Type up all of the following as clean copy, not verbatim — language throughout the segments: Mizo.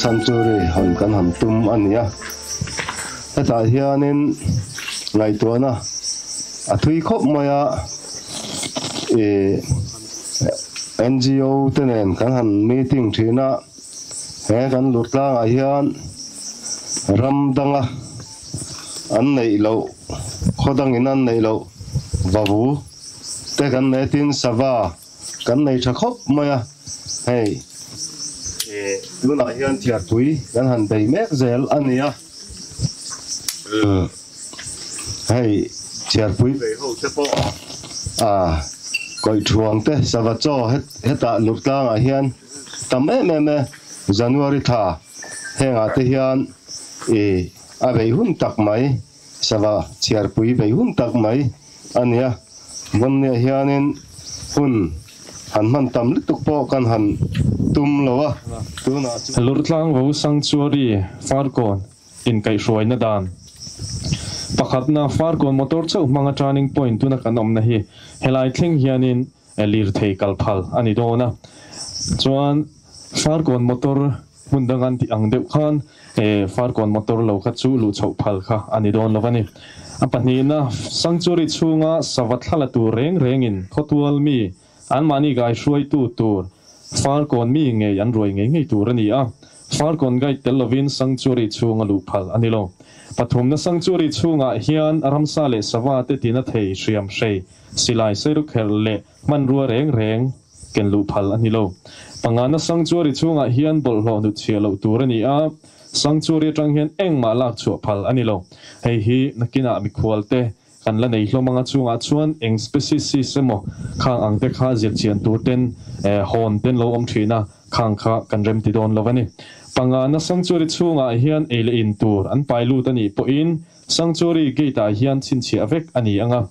Sanctuary hawn kan han tum a ni a. Hetah hianin ngaihtuahna a thui khawp mai a, ih NGO te nen kan han meeting thin a, he kan lut tlangah hian ram danga an neih loh, khaw dangin an neih loh vavu te kan nei a, tin sava Kan nei tha khawp mai a, hei tunah hian thiarpui kan han bei mek zel a ni a, hei thiarpui bei ho te pawh a kawih thuang te sava chaw hetah luk tlangah hian tam em em e, January thla hengah te hian ih a bei hun tak mai sava chhiarpui bei hun tak mai a ni a. Vawnniah hianin hun han hman tam lutuk pawh kan han tum lo a, tunah chuan. Lurtlang vo Sanctuary Farkawn inkaihhruaina dan pakhatna Farkawn motor chauh hmanga turning point tuna kan awmna hi helai thleng hianin lirthei kal phal a ni dawn a, chuan Farkawn motor hmun dang an tih ang deuh khan Farkawn motor lo kha chu luh chhoh phal kha a ni dawn lo a ni. A pahnihna, Sanctuary chhunga sava thla la tur reng rengin khawtual mi anmahni gaihruaitu tur Farkawn mi ngei an ruai ngei ngei tur a ni a, Farkawn guide tel lovin Sanctuary chhunga luh phal a ni lo. Pathumna, Sanctuary chhungah hian ramsa leh sava te tina thei hriam hrei Silai sairukher leh hmanrua reng reng ken luh phal a ni lo. Pangana Sanctuary chhungah hian bawlhhlawh hnutchhiah loh tur a ni a, Sanctuary atang hian engmah lak chhuah phal a ni lo. Hei hi nakinah mikhualte kan la nei hlawm anga chungah chuan eng species emaw khang ang te kha zirchian tur ten hawn ten lo awm thin a, khang kha kan remti dawn lo a ni. Pangana Sanctuary chhungah hian ei leh in tur an pai lut a nih pawhin Sanctuary gate ah hian chhinchhiah vek a ni ang a,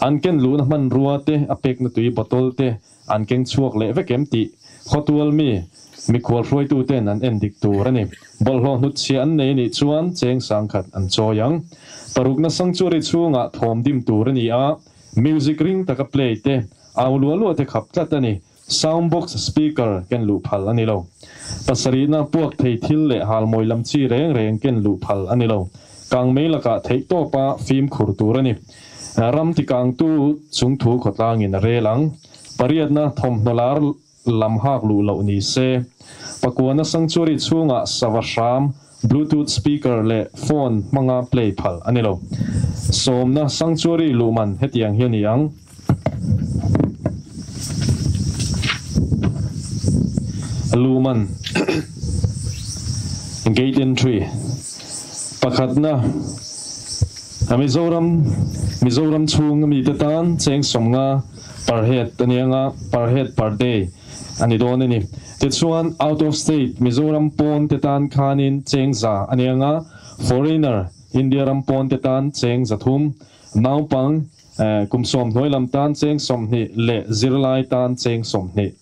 an ken luhna hmanrua te, a pekna tui bottle te an keng chhuak leh vek em tih khawtual mi mikhual hruaitu ten an en dik tur a ni. Bawlhhlawh hnutchhiah an nei anih chuan cheng sangkhat an chawi ang. Parukna Sanctuary chhungah thawm dim tur a ni a, music ring taka play te, au luah luah te khap tlat a ni. Sound box speaker ken luh phal a ni lo. Pasarihna puak thei thil leh halmawi lam chi reng reng ken luh phal a ni lo. Kangmei lakah theih tawpa fimkhur tur a ni. Ram tikangtu chungthu khawtlangin a rel ang. Pariatna thawmhnaw lar lam hak luh loh ni se. Pakuana sanctuary chhungah sava hram, bluetooth speaker leh phone hmanga play phal a ni lo. Sawmna sanctuary luhman hetiang hi a ni ang. Luhman Gate entry pakhatna Mizoram Mizoram chhung mite tan cheng sawmnga per head a ni anga per head per day a ni dawn a ni. Tichuan out of state Mizoram pawn te tan khanin cheng za a ni anga foreigner India ram pawn te tan cheng zathum naupang Kum sawmhnuai lam tan cheng 20 leh zirlai tan cheng 20.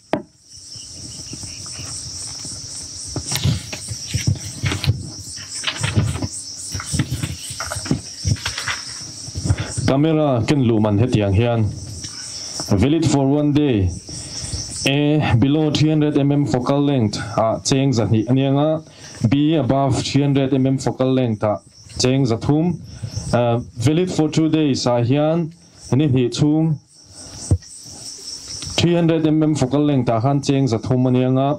Camera ken luh man hetiang hian Valid for one day A below 300 mm focal length ah cheng 200 a nia nga, B above 300 mm focal length ah Cheng 300, valid for 2 days ah hian ni hnih chhung 300 mm focal length ah khan cheng 300 a nia nga,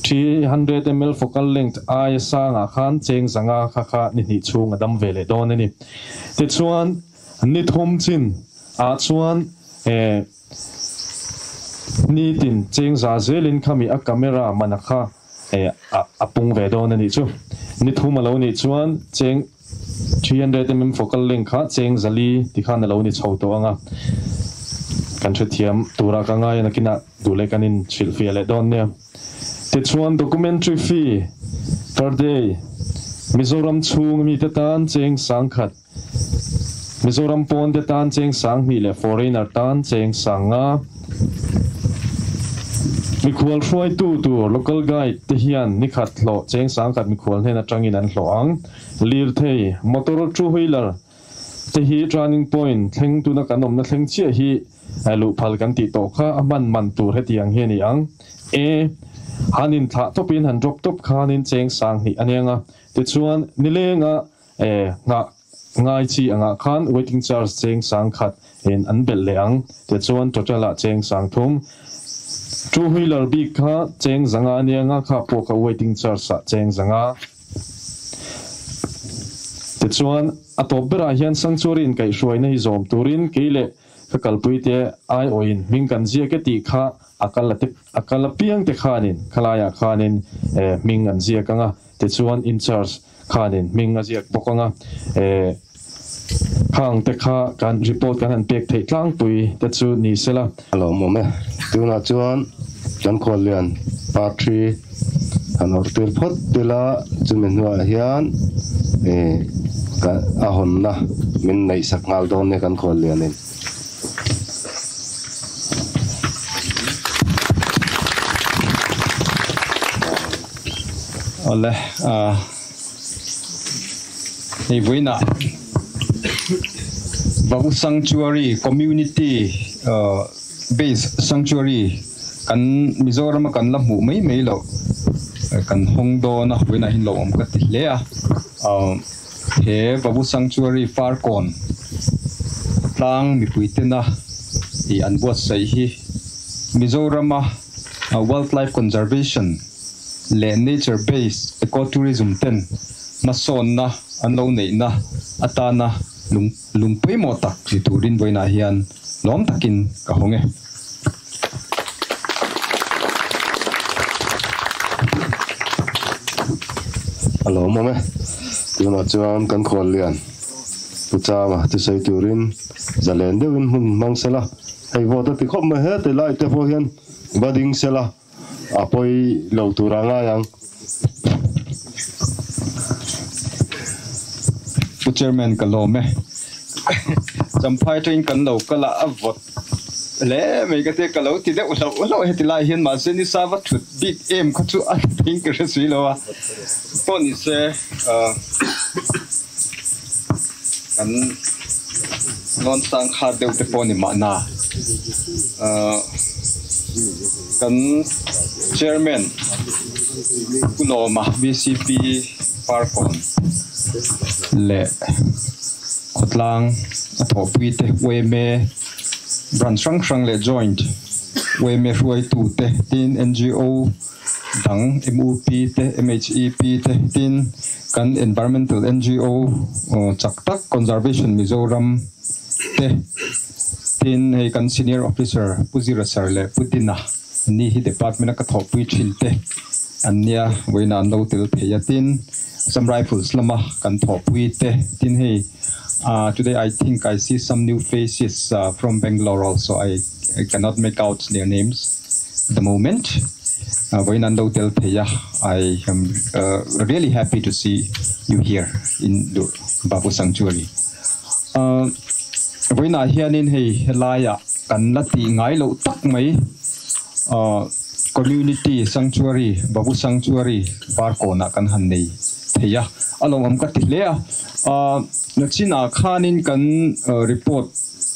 300 mm focal length aia sang ah khan cheng 500 kha kha ni hnih chhung a dam ve leh dawn a ni. Tichuan ni thum chin ah chuan ni tin cheng 100 zelin khami a camera man a kha a pung ve dawn a nih chu. Ni thum a lo nih chuan cheng 300 mm focal length kha cheng 400 ti khan a lo ni chho tawh ang a, kan hrethiam tura ka ngai a nakinah duh leh kan inhrilhfiah leh dawn nia. Tichuan documentary fee per day Mizoram chhung mite tan cheng 10,000, Mizoram pawn te tan cheng 2000 leh foreigner tan cheng 5000. Mikhual hruaitu tur local guide te hian nikhat hlawh cheng 10,000 mikhual hnen atangin an hlawh ang. Lirthei, motor, two wheeler te hi turning point thleng tuna kan awmna thleng chiah hi luh phal kan tih tawh kha a hman man tur hetiang hi a ni ang. A. Han in thlah tawpin han drop tawp khanin cheng 2000 a nia nga. Tichuan nilenga nghah ngai chi angah khan waiting charge cheng 10,000 in an belh leh ang. Tichuan total ah cheng 30,000. Two wheeler bik kha cheng 500 a nia nga kha pawh kha waiting charge ah cheng 500. Tichuan a tawp berah hian sanctuary in kaihhruaina hi zawm turin kei leh ka kalpui te aiawhin hming kan ziak e tih kha a kal a te a kal apiang te khanin khalaiah khanin hming an ziak anga tichuan in charge khanin hming a ziak bawk anga khang te kha kan report kan han pek theih tlangpui te chu ni sela. A lawmawm e. Tunah chuan kan khuallian part three han awrh tir phawt ila chumi hnuah hian a hawnna min neihsak nghal dawn nia kan khuallianin. Awle hei vawiinah Vavu Sanctuary Community Base Sanctuary kan Mizoram a kan la hmuh mai mai loh kan hawng dawn a vawiinah hian lo awm ka ti hle a he Vavu Sanctuary Farkawn tlang mipui tena ih an buatsaih hi Mizoram a Wildlife Conservation leh Nature Based Ecotourism ten hmasawnna an lo neihna atana lung lung pawimawh tak ni turin vawiinah hian lawm takin ka hawng e. A lawmawm e. Tunah chuan kan khuallian Pu Chama thusawi turin zalen deuhin hmun hmang sela, hei vote a ti khawp mai he ti lai te pawh hian va ding sela a pawi lo tur a ngai ang. Pu Chairman ka lawm e. Champhai atangin kan lo kal a, a vawt hle mai ka tia ka lo ti deuh hlauh hlauh heti lai hian mahse nisa va thut bik em kha chu a thing ka hre si lo a. Pawh ni se kan lawn sang khat deuh te pawh ni mahna kan chairman Pu Lawma BCP Parkawn leh khawtlang a thawhpui te yma branch hrang hrang leh joint yma hruaitu te tin NGO dang MUP te MHEP te tin kan environmental NGO chak tak Conservation Mizoram te tin hei kan senior officer Pu Zira Sir leh Pu Dina ni hi department a ka thawhpui thin te an nia vawiinah an lo tel thei a tin Assam Rifles lama kan thawhpui te tin hei today I think I see some new faces from Bangalore also I cannot make out their names at the moment vawiin an lo tel thei a I am really happy to see you here in Babu Sanctuary vawiinah hianin hei helaiah kan la tih ngai loh tak mai community sanctuary Babu Sanctuary Farkawnah kan han nei thei a a lawmawm ka ti hle a nachinah khanin kan report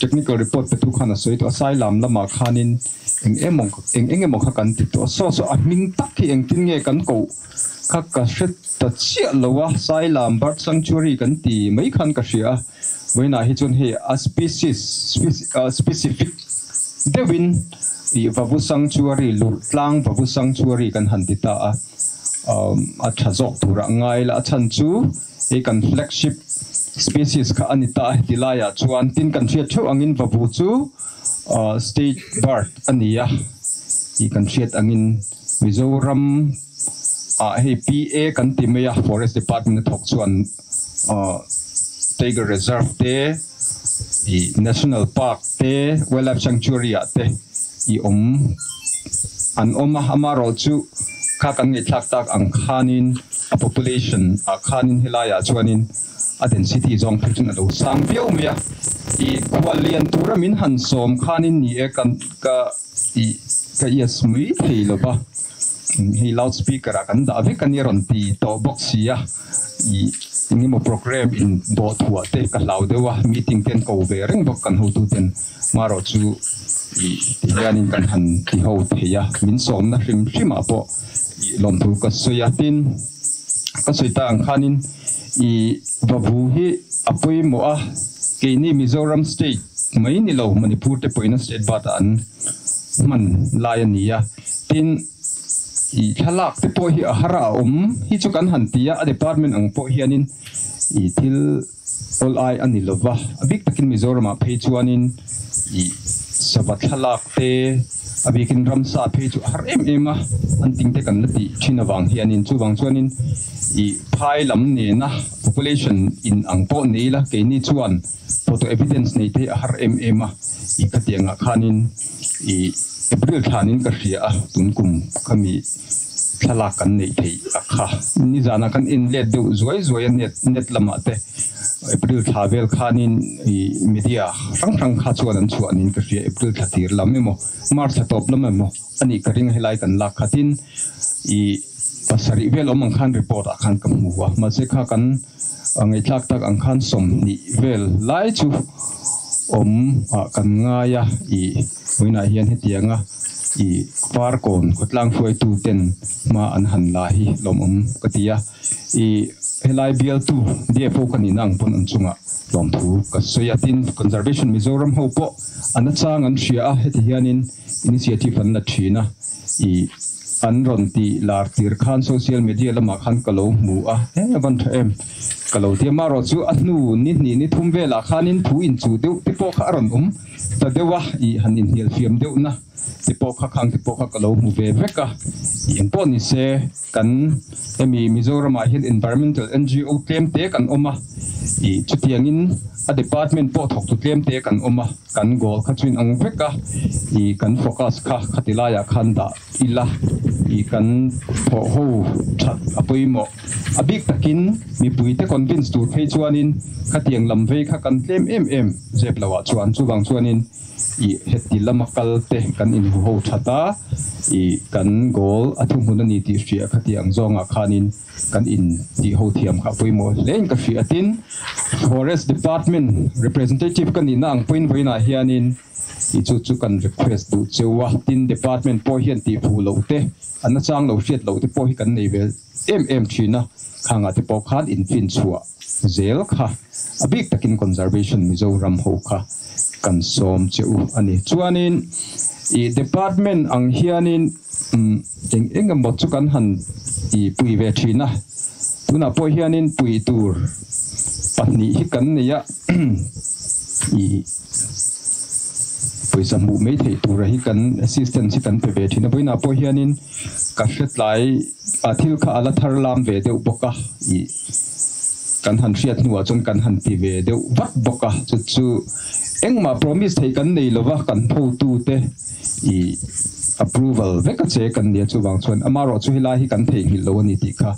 technical report petu khan a sawi tawh a Sailam lamah khanin eng emaw eng eng emaw kha kan ti tawh a saw saw a hming tak hi engtin nge kan koh kha ka hre ta chiah lo a Sailam Bird Sanctuary kan ti mai khan ka hria a vawiinah hi chuan hei a species specific deuhin ih Vavu Sanctuary Lurh tlang Vavu Sanctuary kan han ti ta a a tha zawk turah ngai la a chhan chu hei kan flagship species kha a ni ta a heti laiah chuan tin kan hriat theuh angin Vavu chu state bird a ni a tih kan hriat angin Mizoram ah hei PA kan ti mai a Forest Department a thawk chuan Tiger Reserve te ih National Park te Wildlife Sanctuary ah te ih awm an awm a amaherawh chu kha kan ngaihthlak tak ang khanin a population ah khanin helaiah chuanin a density zawng phei chuan a lo sang viau mai a ih khual lian tura min han sawm khanin ni e kan ka ih ka yes mai thei lo va hei loudspeaker ah kan dah vek a nia rawn ti tawh bawk si a ih. Engemaw programme in dawh thuah te ka hlau deuh a, meeting ten ko ve reng bawk kan hotu ten marawh chu ih ti hianin kan han ti ho thei a, min sawmna hrim hrimah pawh ih lawmthu ka sawi a, tin ka sawi ta ang khanin ih vavu hi a pawimawh a, keini Mizoram state mai ni lo Manipur te pawhin a state bat ah an hman lai a ni a, tin. I thlalak te pawh hi a har a awm hi chu kan han ti a, a department ang pawh hianin i thil awl ai a ni lova, a bik takin Mizoramah phei chuanin i sava thlalak te a bikin ramsa phei chu a har em em a, an ting te kan la tih thin avang hianin chuvang chuanin i phai lam nena population in ang pawh nei ila keini chuan photo evidence nei te hi a har em em a, i khatiangah khanin. I April thlanin ka hria a, tun kum khami thlalak kan neih theih a kha. Nizanah kan en let deuh zuai zuai a net net lamah te April thla vel khanin i media hrang hrang kha chuan an chhuah niin ka hria, April thla tir lam emaw March thla tawp lam emaw a nih ka ring a helai kan lak khatin i pasarih vel awm ang khan report ah khan ka hmu a, mahse kha kan ngaihthlak tak ang khan 20 vel lai chu awm ah kan ngai a, i vawiinah hian hetianga i Farkawn khawtlang hruaitu ten hma an han la hi lawmawm ka ti a, i helai bialtu DFO ka nihna ang pawn an chungah lawmthu ka sawi a, tin Conservation Mizoram ho pawh a nachang an hria a, heti hianin initiative an la thin a, i an rawn tih lar tir khan social media lamah khan ka lo hmu a, he van tha em ka lo ti a, marawh chu a hnu ni hnih ni thum velah khanin thu inchuh deuh te pawh kha a rawn awm ta deuh a, i han inhnial fiam deuhna te pawh kha khang te pawh kha ka lo hmu ve vek a, i engpawh ni se kan hemi Mizoramah hian environmental NGO tlem te kan awm a, i chutiangin a department pawh thawktu tlem te kan awm a. Kan goal kha chu inang vek a, i kan focus kha khati laiah khan dah ila, i kan thawh ho that a pawimawh. A bik takin mipuite convince tur phei chuanin khatiang lam vei kha kan tlem em em zep loah chuan chuvang chuanin i heti lama kal te kan inhu ho that a, i kan goal a thuhmun a ni tih hria khatiang zawngah khanin Kan in tih ho thiam kha pawimawh hle in ka hria tin Forest Department representative ka nihna ang pawhin vawiinah hianin tih chu chu kan request duh cheu a, tin department pawh hian tih fuh loh te a nachang lo hriat loh te pawh hi kan nei ve em em thin a, khangah te pawh khan in finchhuah zel kha a bik takin Conservation Mizoram ho kha kan sawm che u a ni. Chuanin i department ang hianin Umm eng eng emaw chu kan han ti pui ve thin a, tunah pawh hianin pui tur pahnih hi kan nei a, i pawisa hmuh mai theih tura hi kan assistance hi kan pe ve thin a, vawiinah pawh hianin ka hretlai a thil kha a la thar lam ve deuh bawk a, i kan han hriat hnuah chuan kan han ti ve deuh vat bawk a, chu chu engmah promise theih kan nei lova kan hotute. I approval vek a che kan nia chuvang chuan amarawh chu helai hi kan theihnghilh lo a ni tih kha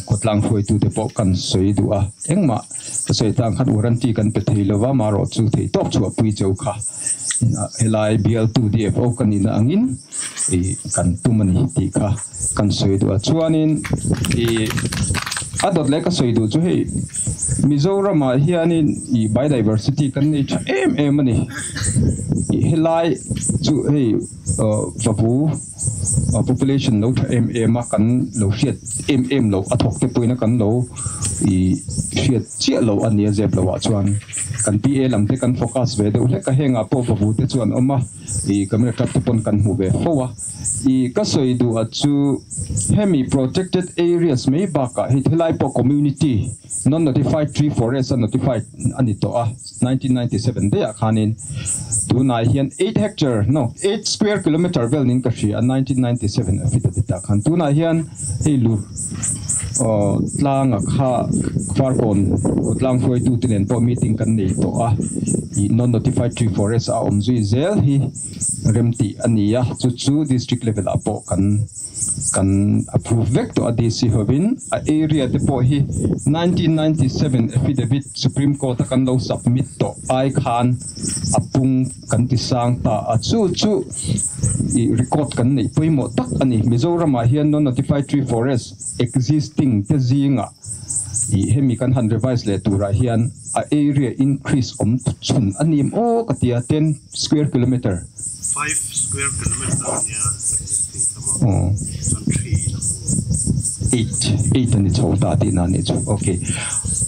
khawtlang hruaitute pawh kan sawi duh a, engmah ka sawi tlang khan warranty kan pe thei lova amarawh chu thei tawk chhuahpui cheu kha helai bialtu DFO ka nihna angin i kan tum a ni tih kha kan sawi duh a chuanin i a dawt leh ka sawi duh chu hei Mizoramah hianin i biodiversity kan nei tha em em a ni. Helai chu hei vavu population lo tha em em a kan lo hriat em em loh a thawk te pawhin a kan lo i hriat chiah loh a nia zep loh ah chuan kan PA lam te kan focus ve deuh hlek a hengah pawh vavu te chu an awm a i camera trap te pawn kan hmu ve fo a i ka sawi duh ah chu hemi protected areas mai bakah hei helai pawh community non notified tree forest a notified a ni tawh a. 1997 daih ah khanin tunah hian 8 hectare no 8 square kilometer vel nin ka hria a 1997 affidavit ah khan tunah hian hei lur aw tlanga kha Farkawn khawtlang hruaitu te nen pawh meeting kan nei tawh a ih non notified tree forest a awm zui zel hi remtih a ni a chu chu district level ah pawh kan Kan approve vek tawh a DC hovin a area te pawh hi 1997 affidavit Supreme Court a kan lo submit tawh ai khan a pung kan ti sang ta a chu chu i record kan neih pawimawh tak a ni. Mizoram ah hian non notified tree forest existing te zingah. I hemi kan han revise leh turah hian a area increase awm chhun a ni em aw ka tia, 10 square kilometer. 5 square kilometer a nia existing ta maw? Chuan 3 in a pung. 8, 8 a ni chho ta tihna a nih chu. Ok.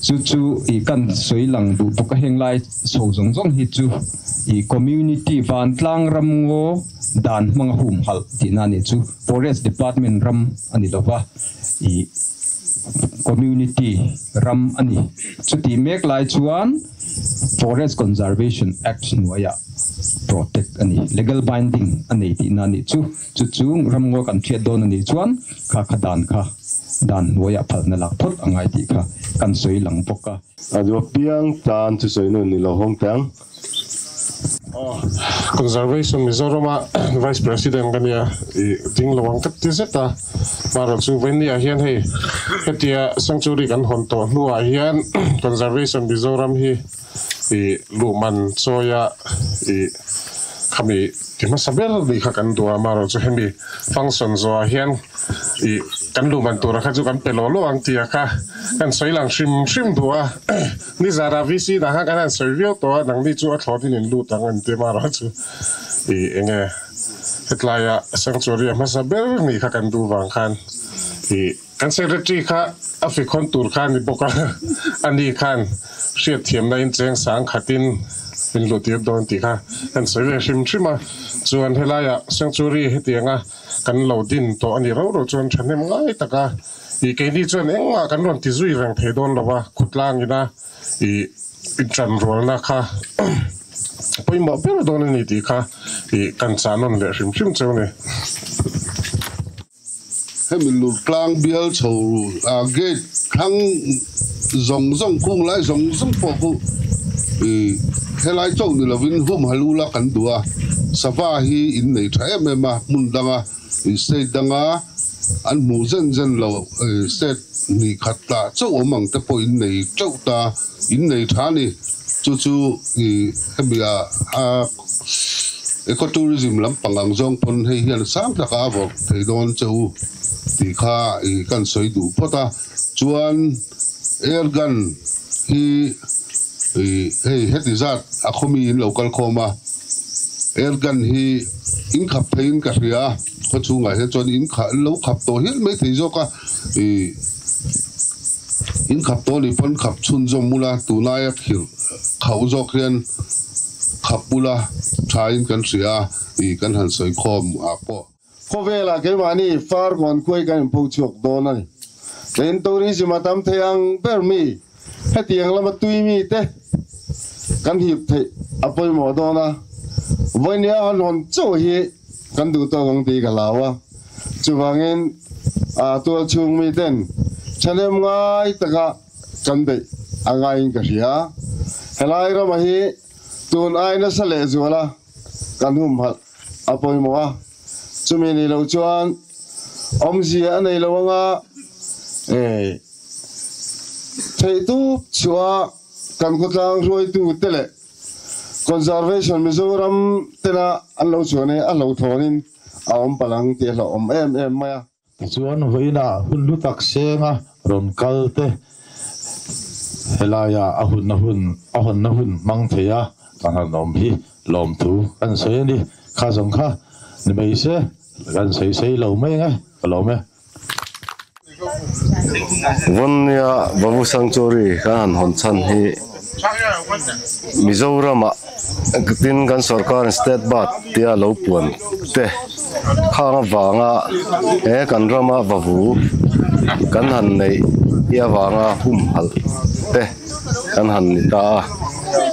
Chu chu i kan sawi lang duh bawk a, heng lai chho zawng zawng hi chu i community vantlang ram ngaw dan hmanga humhalh tihna a nih chu. Forest department ram a ni lova, i community ram a ni. Chutih mek lai chuan Forest Conservation Act hnuaiah protect a ni, legal binding a nei tihna a nih chu. Chu chu ramngaw kan hriat dawn a nih chuan kha kha dan kha dan hnuaiah phalna lak phawt a ngai tih kha kan sawi lang bawk a. A duh apiang tan chu sawi nun ni lo hawng teh ang. Conservation Mizorama Vice President ka nia i ding lo ang ka ti zet a, marawh chu Venia hian hei hetia sanctuary kan hawn tawh hnuah hian Conservation Mizoram hi i luhman chawia i khami ti hmasa ber nih kha kan duh a, marawh chu hemi function zawhah hian i kan luhman tura kha chu kan pe lawh lawh ang tia kha kan sawi lang hrim hrim duh a. Nizara VC dah khan kan han sawi viau tawh a, nangni chu a thlawtin in lut ang an ti marawh chu i enge hetlaia sanctuary a hmasa ber nih kha kan duh vang khan i kan secretary kha a fikhawn tur kha a ni bawk a, ani khan hriatthiamna in cheng sang khatin min luhtir dawn tih kha kan sawi ve hrim hrim a, chuan helaia sanctuary hetianga kan lo din tawh a nih rauh rauh chuan thahnem ngai taka I keini chuan engmah kan rawn ti zui reng thei dawn lo a, khawtlang ina i intranrualna kha pawimawh ber dawn a ni tih kha i kan chah nawn leh hrim hrim cheu ni. Hemi Lurtlang bial chho a gate thlang zawng zawng khung lai zawng zawng pawh khu i helai chauh ni lovin hum halula kan duh a, sava hi in nei tha em em a, hmun danga State danga an hmuh zen zen lo state hnih khat tah chauh awm ang te pawh in nei teuh ta, in nei tha a ni. Chu chu i hemi a ecotourism lampang ang zawng pawn hei hian sang taka a vawrh thei dawn che u tih kha i kan sawi duh phawt a. Chuan air gun hi i hei heti zat a khawmi in lo kal khawm a, air gun hi in khap theiin ka hria a, khaw chhungah hian chuan in kha lo khap tawh hial mai thei zawk a, i in khap tawh nih pawn khap chhunzawm ula tunlaia khirh khauh zawk hian khap ula thain kan hria a, i kan han sawi khawm ah pawh. Khawvelah keimahni Farkawn khuai kan inpho chhuak dawn a ni. Tlem tourism a tam thei ang ber mi hetiang lama tui mite kan hip theih a pawimawh dawn a, vawinia han hawn chauh hi kan duh tawk ang tih ka hlau a. Chuvangin tual chhung miten thahnem ngai taka kan beih a ngaiin ka hria. Helai ramah hi tun ai nasa lehzuala kan humhalh a pawimawh a, chumi ni lo chuan awmzia a nei lo anga theihtawp chhuah kan khawtlang hruaitu te leh Conservation Mizoram tena an lo chhuah nei a hlauhthawn in a awm palh ang tih a hlauhawm em em mai a. Tichuan vawiinah hun hlu tak senga rawn kal te helaia a hunna hun a hawnna hun hmang thei a kan han awm hi lawmthu kan sawi a ni. Kha zawng kha ni mai se kan sawi sei lo mai ang e, ka lawm e. Vawnnia Babu Sanctuary kan han hawn chhan hi Mizoramah tin kan sorkar in state bat tia lo puan te khang avanga he kan rama vavu kan han neih hi avanga humhalh te kan han ni ta a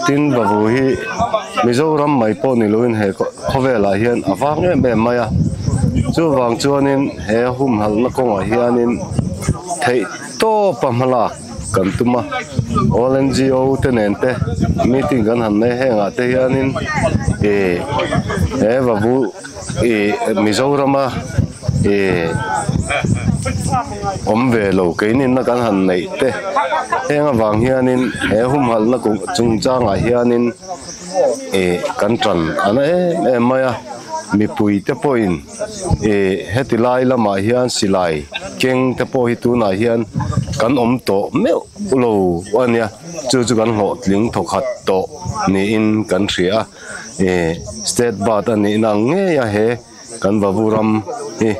tin vavu hi Mizoram mai pawh ni loin he khawvelah hian a vang em em mai a chuvang chuanin he humhalhna kawngah hianin theih tawp a hmalak kan tum a all N_G_O te nen te meeting kan han nei hengah te hianin ih he vavu ih Mizorama ih awm ve lo keininna kan han neih te heng avang hianin he humhalhna chungchangah hianin ih kan tan a na em em mai a mipui te pawhin. Ih heti lai lamah hian silai keng te pawh hi tunah hian kan awm tawh meuh lo a nia, chu chu kan hlawhtling thawkhat tawh niin kan hria a. Ih state bird a nihna ang ngei a he kan vavu ram hi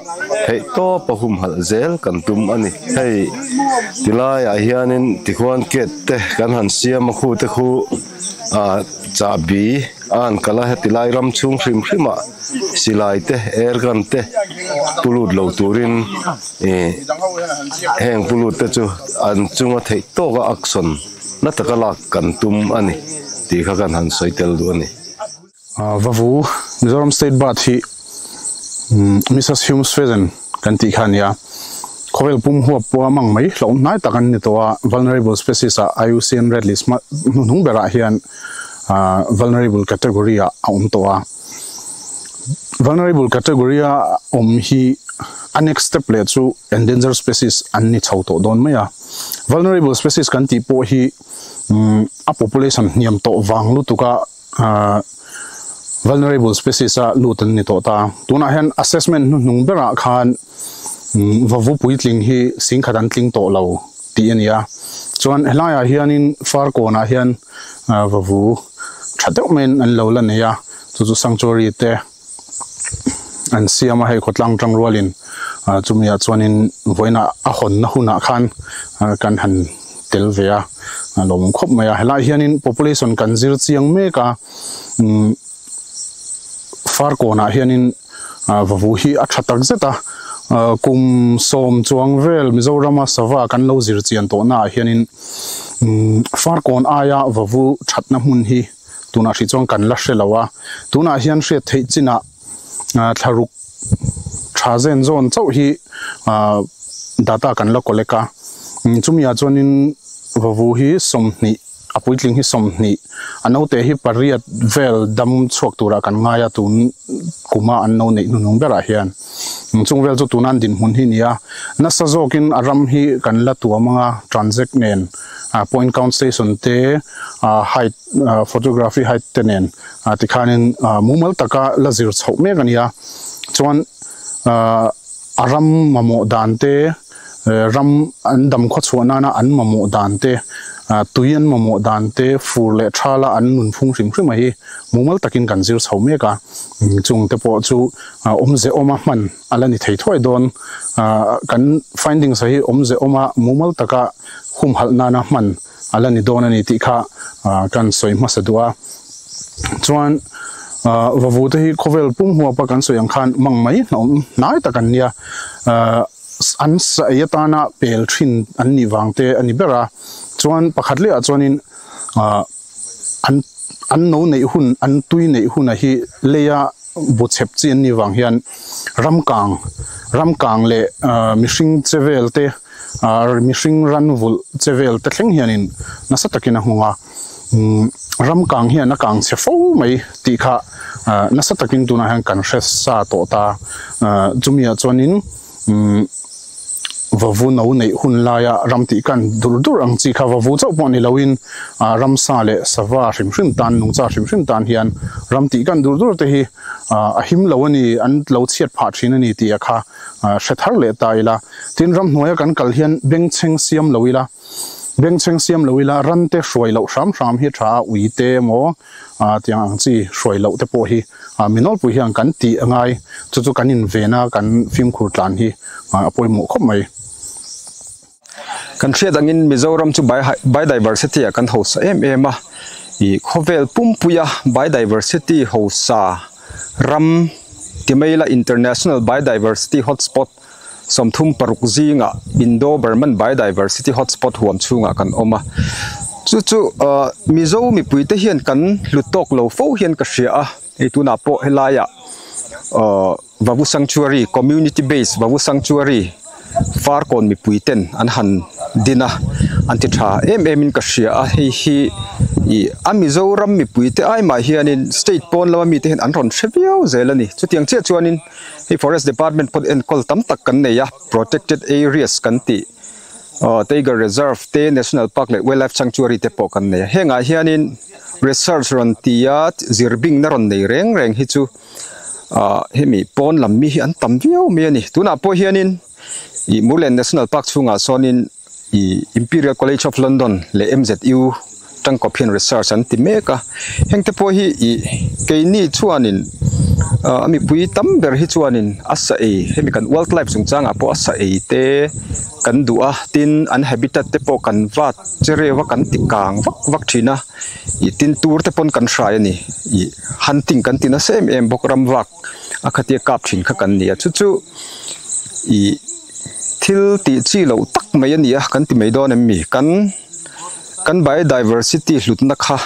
theih tawp a humhalh zel kan tum a ni. Hei tilaiah hianin tikhuan gate te kan han siam a khu te khu ah chahbi a han kal a heti lai ram chhung hrim hrim ah silai te air gun te pu lut lo turin ih heng pu lut te chu an chunga theih tawk a action na taka lak kan tum a ni tih kha kan han sawi tel duh a ni. Vavu, Mizoram State Bird hi Mrs Hume's Pheasant kan tih kha a ni a, khawvel pum huap pawh a mang mai hlauhawm hnai tak an ni tawh a, Vulnerable Species ah IUCN Red List hnuhnung berah hian Vulnerable Category ah a awm tawh a. Vulnerable Category a awm hi a next step leh chu Endangered Species an ni chho tawh dawn mai a. Vulnerable Species kan tih pawh hi a population hniam tawh vang lutuk a, Vulnerable species a lut an ni tawh ta. Tunah hian assessment hnuhnung berah khan vavu puitling hi singkhat an tling tawh lo tih a ni a. Chuan helaiah hianin Farkawnah hian vavu tha deuh maiin an lo la nei a, chu chu sanctuary te an siam a, hei khawtlang tang rualin chumiah chuanin vawiinah a hawnna hunah khan kan han tel ve a, a lawmawm khawp mai a. Helaiah hianin population kan zir chiang mek a, umm Farkawnah hianin vavu hi a tha tak zet a, kum sawm chuang vel Mizorama sava kan lo zir chian tawhnaah hianin umm Farkawn aia vavu thatna hmun hi Tunah hrih chuan kan la hre lo a, tunah hian hriat theih chinah thlaruk tha zen zawn chauh hi data kan la collect a, chumiah chuanin vavu hi 20, a puitling hi 20, a naute hi pariat vel dam chhuak turah kan ngai a tun kuma an no neih hnuhnung berah hian. Chung vel chu tuna an dinhmun hi nia, nasa zawkin a ram hi kan la tuam anga transact nen point count station te height photography height te nen tikhanin mumal taka la zir chhoh mek a nia. Chuan a ram mamawh dan te, ram an dam khaw chhuah nana an mamawh dan te, tui an mamawh dan te, fur leh thala an nunphung hrim hrim a hi mumal takin kan zir chho mek a. Chung te pawh chu awmze awma hman a la ni thei thuai dawn. Kan findings hi awmze awma mumal taka humhalh nana hman a la ni dawn a ni tih kha kan sawi hmasa duh a. Chuan vavu te hi khawvel pum huapa kan sawi ang khan mang mai hnawm hnai tak an nia. An sa ei atana pel thin an nih vang te a ni ber a. Chuan pakhat leh ah chuanin an an no neih hun an tui neih huna hi leia bu chhep chi an nih vang hian ramkang ramkang leh mihring che vel te mihring ran vulh che vel te thleng hianin nasa takin a nghawng a, ramkang hian a kang chhe fo mai tih kha nasa takin tunah hian kan hre sa tawh ta, chumiah chuanin. Vavu no neih hun laia ram tih kan dur dur ang chi kha vavu chauh pawh ni loin ramsa leh sava hrim hrim tan nungcha hrim hrim tan hian ram tih kan dur dur te hi a him lo a ni an lo chhiat phah thin a ni tih a kha hre thar leh ta ila. Tin ramhnuaia kan kal hian bengchheng siam lo ila bengchheng siam lo ila ran te hruai loh hram hram hi tha a ui te emaw tiang ang chi hruai loh te pawh hi mi nawlpui hian kan tih a ngai, chu chu kan invena kan fimkhur tlan hi a pawimawh khawp mai. Kan hriat angin Mizoram chu biodiversity ah kan hausa em em a, ih khawvel pumpuia biodiversity hausa ram ti mai ila international biodiversity hotspot 36 zingah Indo-Burman Biodiversity Hotspot huam chhungah kan awm a. Chu chu Mizo mipuite hian kan hlut tawk lo fo hian ka hria a, hei tunah pawh helaiah Vavu Sanctuary, Community Based Vavu Sanctuary Farkawn mipuiten an han din a, an ti tha em em in ka hria a, hei hi ih a Mizoram mipuite ai mah hianin state pawn lama mite hian an rawn hre viau zel a ni. Chutiang chiah chuanin Hei Forest Department pawh enkawl tam tak kan nei a, Protected Areas kan tih Tiger Reserve te, National Park leh Wildlife Sanctuary te pawh kan nei a. Hengah hianin research rawn ti a, zirbingna rawn nei reng reng hi chu Ah hemi pawn lam mi hi an tam viau mai a ni. Tunah pawh hianin ih Murlen National Park chhungah sawnin ih Imperial College of London leh MZU tangkawp hian research an ti mek a. Hengte pawh hi ih keini chuanin ah a mipui tam ber hi chuanin a sa ei hemi kan wildlife chungchangah pawh a sa ei te kan duh a tin an habitat te pawh kan vat che reuh a kan ti kang vak vak thin a. Ih tin tur te pawn kan hrai a ni. Ih hunting kan ti nasa em em bawk ram vak a khatia kap thin kha kan ni a. Chu chu ih thil tih chi loh tak mai a ni a kan ti mai dawn em mi? Kan kan biodiversity hlutna kha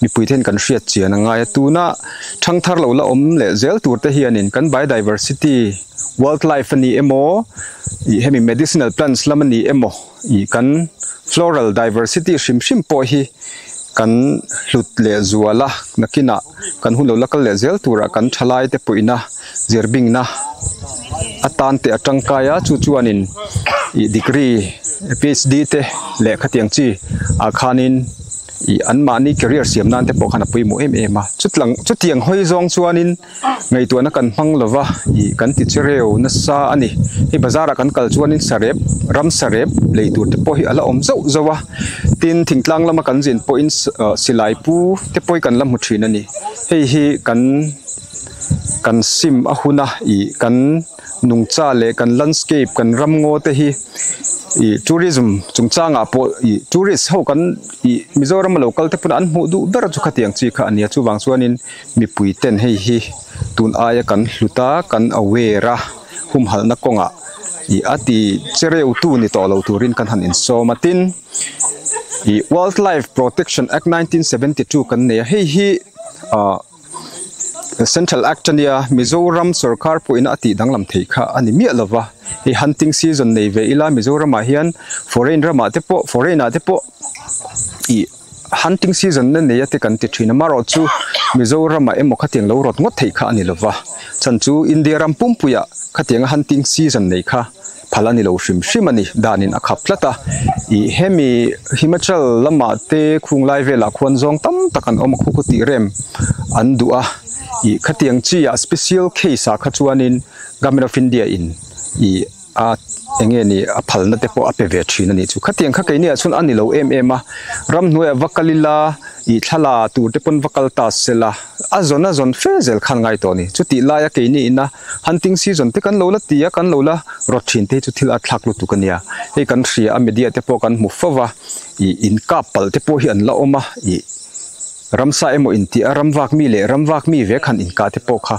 mipui te hian kan hriat chian a ngai a. Tuna thangthar lo la awm leh zel tur te hianin kan biodiversity wildlife a ni emaw ih hemi medicinal plants lam a ni emaw Ih kan floral diversity hrim hrim pawh hi kan hlut leh zual a, nakinah kan hun lo la kal leh zel turah kan thalai te puihna zirbingna atan te a tangkai a, chu chuanin ih degree PhD te leh khatiang chi ah khanin ih anmahni career siam nan te pawh khan a pawimawh em em a, chutlang chutiang hawi zawng chuanin. Ngaihtuahna kan hmang lova ih kan ti che reu nasa a ni. Hei bazar ah kan kal chuanin sarep, ram sarep lei tur te pawh hi a la awm zauh zauh a. Tin, thingtlang lama kan zin pawhin silai pu te pawh hi kan la hmu thin a ni. Hei hi kan kan sim a hun a ih kan nungcha leh kan landscape kan ramngaw te hi ih tourism chungchangah pawh ih tourist ho kan ih Mizoram a lo kal te pawn an hmuh duh ber chu khatiang chi kha a nia chuvang chuanin mipui ten hei hi tun aia kan hlut a kan aware a humhalhna kawngah ih a ti che reuh tu ni tawh lo turin kan han insawm a tin ih wildlife protection act 1972 kan nei a hei hi ah central act ania Mizoram sorkar pawhin a tih danglam theih kha a ni miah lova hei hunting season nei ve ila Mizoram ah hian foreign ramah te pawh foreign ah te pawh ih hunting season na nei a te kan ti thin a marawh chu Mizoram ah emaw khatiang lo rawt ngawt theih kha a ni lova chhan chu India ram pumpuiah khatianga hunting season nei kha phal a ni lo hrim hrim a ni danin a khap tlat a ih hemi Himachal lamah te khung lai velah khuan zawng tam tak an awm a khu khu tih rem an duh a ih khatiang chi ah special case ah kha chuanin Government of India in ih a eng nge ni a phalna te pawh a pe ve thin a nih chu. Khatiang kha keini ah chuan a ni lo em em a, ramhnuaiah va kal ila ih thlala tur te pawn va kal ta sela a zawn a zawn fe zel khan ngai tawh a ni. Chutih laia keini ina hunting season te kan lo la ti a, kan lo la rawt thin te hi chu thil a thlak lutuk a nia. Hei kan hria a media te pawh kan hmu fo va, ih in kap palh te pawh hi an la awm a, ih ramsa emaw intih a ramvak mi leh ramvak mi vek han inkah te pawh kha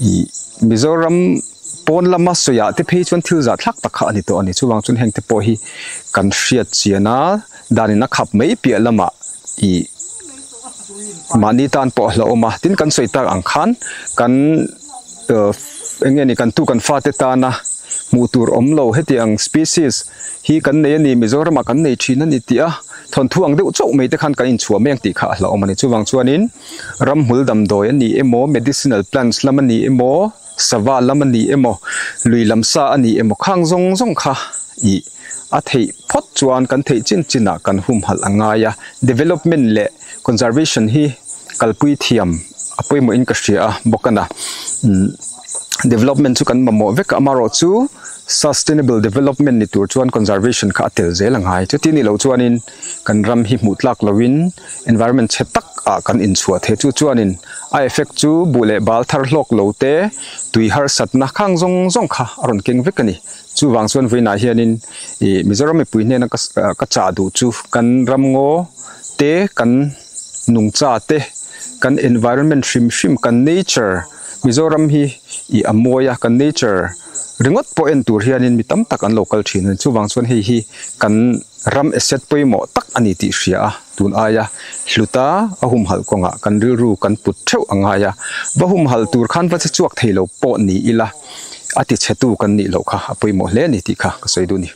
ih Mizoram Pawn lama sawiah te phei chuan thil zah thlak tak kha a ni tawh a ni. Chuvang chuan heng te pawh hi kan hriat chian a, danin a khap mai piah lamah ih mahni tan pawh a hlauhawm a. Tin, kan sawi tak ang khan kan eng nge ni kan tu kan fate tana hmuh tur awm lo hetiang species hi kan nei a ni, Mizoramah kan nei thin a ni tih a thawnthu ang deuh chauh mai te khan kan inchhuah mai ang tih kha a hlauhawm a ni. Chuvang chuanin ramhmul damdawi a ni emaw, medicinal plants lam a ni emaw, Sava lam a ni emaw, lui lam sa a ni emaw khang zawng zawng kha ih a theih phawt chuan kan theih chin chinah kan humhalh a ngai a, development leh conservation hi kalpui thiam a pawimawhin ka hria a bawk a na. Development chu kan mamawh vek a, amaherawhchu sustainable development ni tur chuan conservation kha a tel zel a ngai. Chuti ni lo chuanin kan ram hi hmuh tlak loin environment chhe tak ah kan inchhuah thei chu chuanin a effect chu buh leh bal thar hlawk lo te tui harsatna khang zawng zawng kha a rawn keng vek a ni. Chuvang chuan vawiinah hianin ih Mizoram mipui hnena ka ka chah duh chu kan ramngaw te kan nungcha te kan environment hrim hrim kan nature Mizoram hi ih a mawi a kan nature ringawt pawh en tur hianin mi tam tak an lo kal thin a ni. Chuvang chuan hei hi kan ram asset pawimawh tak a ni tih hria a, tun aia hluta a humhalh kawngah kan rilru kan put theuh a ngai a, va humhalh tur khan va che chhuak thei lo pawh ni ila a ti chhetu kan nih loh kha a pawimawh hle a ni tih kha ka sawi duh a ni.